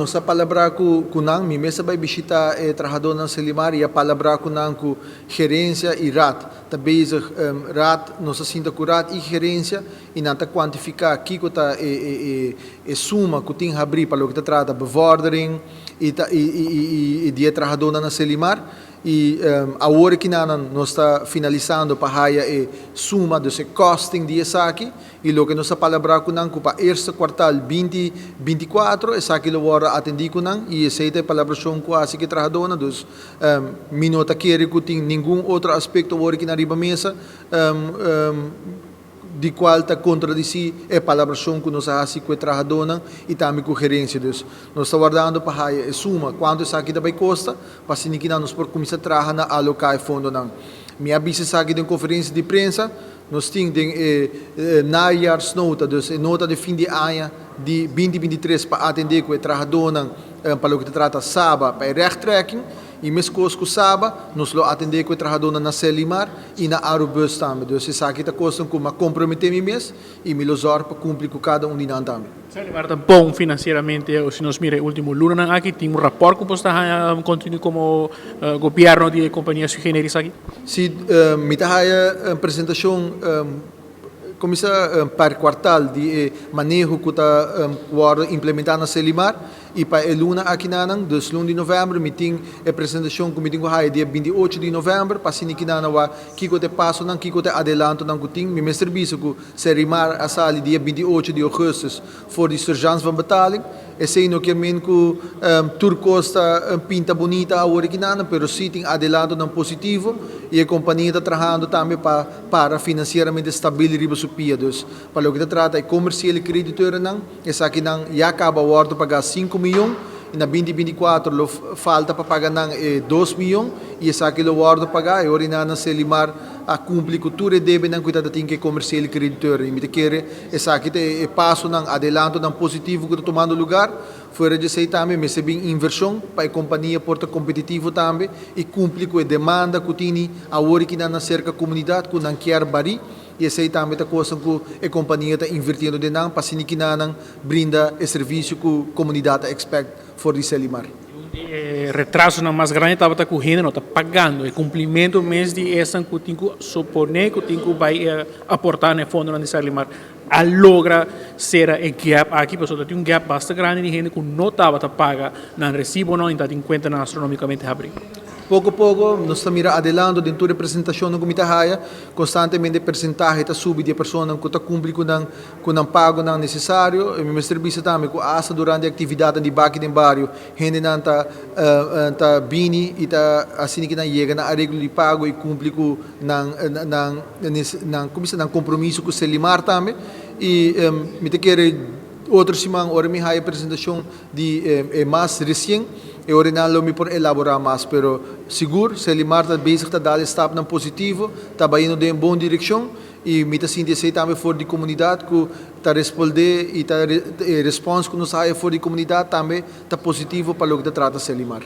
Nos a palabrá ku nan, mi mes a bai bishitá e trahadónan Selimar i a palabrá ku nan ku gerensia i raad ta bezig. Raad, nos a sinta ku raad i gerensia i nan ta kuantifiká kiko ta e suma ku tin habrí pa loke ta trata bevordering i ta i di e trahadónan na Selimar. I awor kinanan nos ta finalisando pa haya e suma, dus e costing di esaki. I loke nos a palabrá ku nan ku pa eerste kwartal 2024 esaki lo wòrdu atendí ku nan i esei ta e palabrashon ku a hasi ku e trahadónan. Dus mi no ta kere ku tin ningun otro aspekto awor aki na riba mesa di kual ta kontradisí e palabrashon ku nos a hasi ku e trahadónan i tambe ku gerensia. Dus nos ta wardando pa haya e suma kuantu esaki ta bai kosta pa asina kinan nos por kuminsá traha na aloká e fondonan. Mi a bisa esaki den konferensia di prensa. Nos tin den e najaarsnota, dus e nota di fin di aña di 2023 pa atendé ku e trahadónan pa loke ta trata Saba pa e rechttrekking i meskos ku Saba nos lo atendé ku e trahadónan na Selimar i na Arubus tambe. Dus esaki ta kosnan ku mi a komprometé mi mes i mi lo zòrg pa kumpli ku kada un di nan tambe. Selimar ta bon finansieramente o si nos mira e último lunanan aki tin un rapòrt ku boso ta haña kontinu komo gobièrnu di e kompania sui generis aki? Si, mi ta haya presentashon kuminsá per kuartal di e maneho ku ta wòrdu implementá na Selimar i pa e luna akinanan, dus luna di novèmber, mi tin e presentashon ku mi tin ku haya dia 28 di novèmber pa asina kinanan wak kiko ta e pasonan, kiko ta e adelantonan ku tin. Mi mester bisa ku Selimar a sali dia 28 di ougùstùs for di surgeance van betaling. Esei no kier men ku tur kos ta pinta bunita awor aki nan, pero sí tin adelantonan positivo i e kompania ta trahando tambe pa para finansieramente stabil riba su pia. Dus, pa loke ta trata e komersiele kreditorenan, esakinan ya kaba wòrdu pagá 5 mion i na 2024 lo falta pa paga nan e 2 mion i esaki lo wòrdu pagá. E ora nan Selimar a kumpli ku tur e debenan ku tin ku e komersiele kreditor. I mi ta kere esaki ta e pasonan, adelantonan positivo ku ta tumando lugá. Fuera di esei tambe mester bin invershon pa e kompania por ta kompetitivo tambe i kumpli ku e demanda ku tin awor ku nan serka komunidat ku nan kier bari i esei tambe ta kos ku e kompania ta invirtiendo den nan pa asina nan brinda e servisio ku komunidat ta expect for di Selimar. E retrasonan mas grandi tabata ku hende no ta pagando. E kumplimentu mes di esnan ku tin ku suponé ku tin ku bai aportá na e fondonan di Selimar a logra sera e gap aki, pasobra tin un gap basta grandi di hende ku no tabata paga nan resibonan i tabatin kuentanan astronómikamente habrí. Poko poko nos ta mira adelanto den tur e presentashonnan ku mi ta haya, konstantemente persentahe ta subi di e personanan ku ta kumpli ku nan pagonan nesesario. I mi mester bisa tambe ku asta durante aktividatnan di Baki den Bario, hendenan ta bini i ta asina ku nan yega na areglo di pago i kumpli ku nan, komo nan kompromiso ku Selimar tambe. I mi ta kere otro siman ora mi haya presentashon di mas resien e ora nan lo mi por elaborá mas, pero sigur Selimar ta bezig ta dal stapnan positivo, ta bayendo den bon direkshon i mi ta sinti esei tambe for di komunidat ku ta respondé i ta e respons ku nos haya for di komunidat tambe ta positivo pa loke ta trata Selimar.